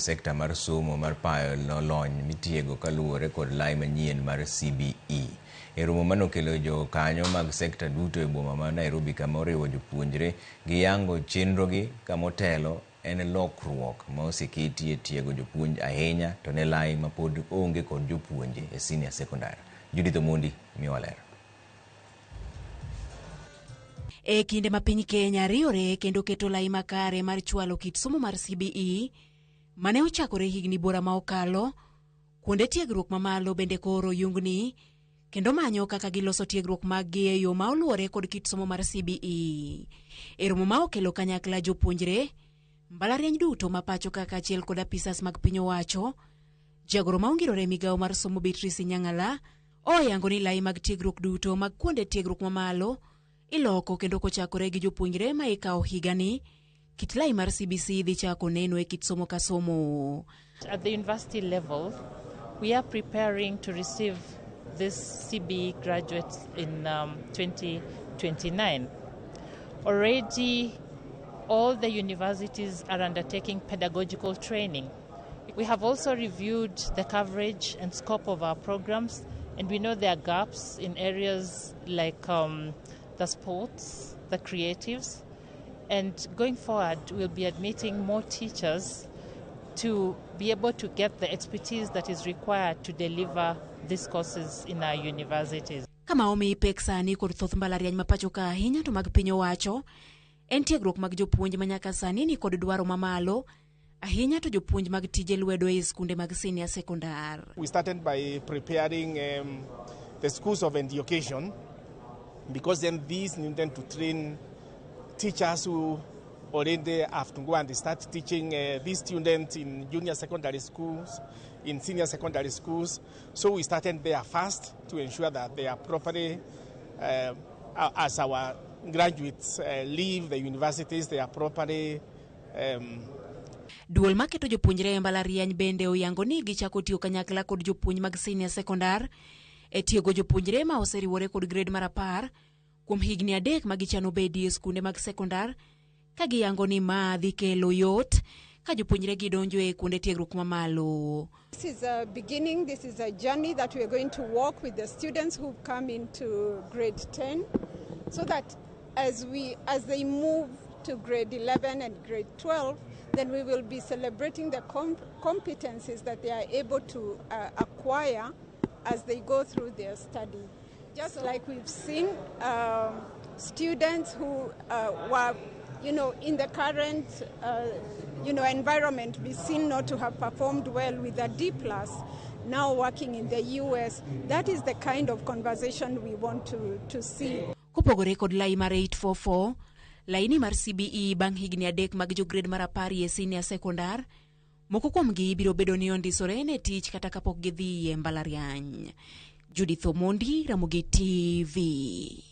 sekta mar somo mar payo lony mitiego kaluwore kod lai manyien mar CBE. E romo manokelo jokanyo mag sekta duto e boma ma Nairobi kama oriwo jopuonjre giyango chenrogi kamotelo en lokruok ma oseketi e tiego jopuonj ahinya to ne lai ma pod onge kod jopuonje e senior secondary. Judith Omondi miyowa ler. E kinde ma piny Kenya riwore kendo keto lai makare mar chwalo kit somo mar CBE mane ochakore higni bora ma okalo, kuonde tiegruok mamalo bende koro yungni kendo manyo kaka giloso tiegruok maggi e yo ma oluwore kod kit somo mar CBE. E romo ma okelo kanyakla jopuonjre, mbalariany duto ma pacho ka kaachiel kod apisas mag piny owacho, jagoro ma ongirore e migawo mar somo Beatrice Nyang'ala oyango ni lai mag tiegruok duto mag kuonde tiegruok mamalo iloko kendo kochakore gi jopuonjre ma ikawo higani, kit lai mar CBC dhi chako neno e kit somo ka somo. At the university level, we are preparing to receive this CBE graduates in 2029. Already, all the universities are undertaking pedagogical training. We have also reviewed the coverage and scope of our programs, and we know there are gaps in areas like the sports, the creatives, and going forward, we'll be admitting more teachers to be able to get the expertise that is required to deliver these courses in our universities. Kama omi pek sani kod thoth mbalariany ma pacho ka ahinya to mag piny owacho en tiegruok mag jopuonj ma nyaka sani ni kod dwaro mamalo ahinya to jopuonj mag tije lwedo e skunde mag senior secondary. We started by preparing the schools of education because then these needed to train teachers who already have to go and start teaching these students in junior secondary schools, in senior secondary schools. So we started there first to ensure that they are properly, as our graduates leave the universities, they are properly Duol maketo jopuonjre e mbalariany bende oyango ni gichako tiyo kanyakla kod jopuonj mag senior secondary e tiego jopuonjre ma oseriwore kod grade mar 10 kuom higni 3 ma gichano bedie e skunde mag sekondar ka giyango ni ma dhi kelo yot ka jopuonjre gidonjo e kuonde tiegruok mamalo. This is a beginning, this is a journey that we are going to walk with the students who've come into grade 10, so that as they move to grade 11 and grade 12, then we will be celebrating the competencies that they are able to acquire as they go through their study. Just like we've seen students who were, in the current, environment be seen not to have performed well with a D plus, now working in the US. That is the kind of conversation we want to see. Kopogore kod lai mar 844, laini mar CBE bang' higni 3 mag jo grade mar 10 e senior secondary, moko kuomgi biro bedo ni ondisore ne tich kata kapok gidhi e mbalariany. Judith Omondi, Ramogi TV.